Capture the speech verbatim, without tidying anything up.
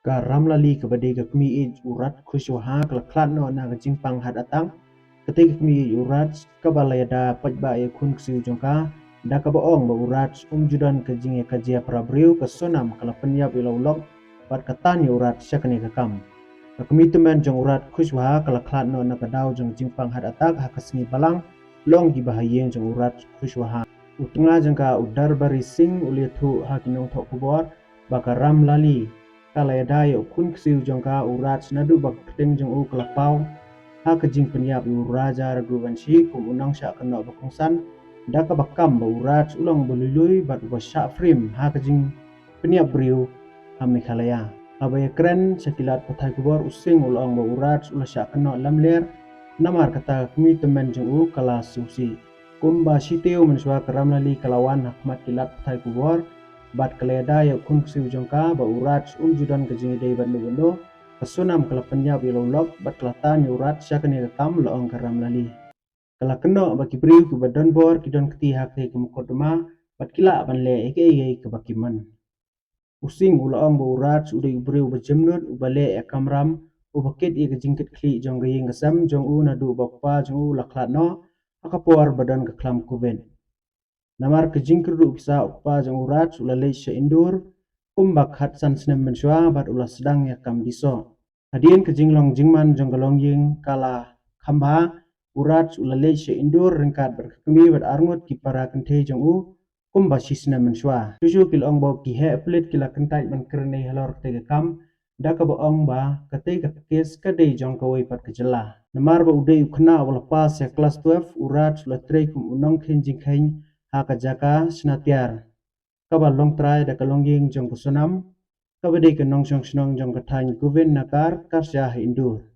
Ka Ramlali kaba dei ka kmie ïeit u Raj Kushwaha ka la khlad noh na ka jingpang heart attack. Katei ka kmie ïeit u Raj kaba la ïada paidbah ïa u khun ksiew jong ka da kaba ong ba u Raj um ju don ka jingïakajia para briew, ka Sonam ka la pynïap ïa la u lok bad ka tan ïa u Raj sha kane ka kam. Ka kmie tymmen jong u Raj Kushwaha ka la khlad noh na ka daw jong ka jingpang heart attack ha ka sngi Balang, long kiba ha ïing jong u Raj Kushwaha. U tnga jong ka u Darbari Singh u la ïathuh ha ki nongthoh khubor ba ka Ramlali ka la ïada ïa u khun ksiew jong ka u Raj naduh ba ka kyrteng jong u ka la paw ha ka jingpynïap ïa u Raja Raghuvanshi kum u nongshah kynnoh ba kongsan, da kaba kam ba u Raj u long uba lui lui bad uba shah frame ha ka jingpynïap briew ha Meghalaya. Haba ïakren sha ki lad pathai khubor, u Singh u la ong ba u Raj u la shah kynnoh lamler namar kata ka kmie tymmen jong u ka la sngewsih. Kumba shi taïew mynshuwa ka Ramlali ka la wan ha khmat ki lad pathai khubor bad ka la ïada ïa u khun ksiew jong ka ba u Raj um ju don ka jingïadei bad uno uno, ka Sonam ka la pynïap ïa la u lok bad ka la tan ïa u Raj sha kane ka kam, la ong ka Ramlali. Ka la kynnoh ba ki briew kiba don bor ki don kti ha katei ka mukotduma bad ki lah ban leh ïa kaei kaei kaba ki mon. U Singh u la ong ba u Raj u dei u briew uba jemnud, uba leh ïa ka kamram, uba kit ïa ka jingkitkhlieh jong ka ïing ka sem jong u naduh ba u kpa jong u u la khlad noh ha ka por ba don ka khlam Covid. Namar ka jingkyrduh pisa, u kpa jong u Raj u la leit sha Indore kumba khatsan snem mynshuwa bad u la sdang ïa ka kam die soh. Hadien ka jinglong jingman jong ka longïing ka la kham bha, u Raj u la leit sha Indore ryngkat bad ka kmie bad arngut ki para kynthei jong u kumba shi snem mynshuwa. Shuh shuh ki la ong ba ki heh pulit ki la kyntait ban kren halor katei ka kam, da kaba ong ba katei ka kes ka dei jong kawei pat ka jylla. Namar ba u dei u khynnah uba la pass ïa klas twelve, u Raj u la trei kum u nongkheiñ jingkheiñ ha ka jaka shna tiar kaba long trai da ka longïing jong ka Sonam, kaba dei ka nongshong shnong jong ka thaiñ Govind Nagar, Karsha ha Indore.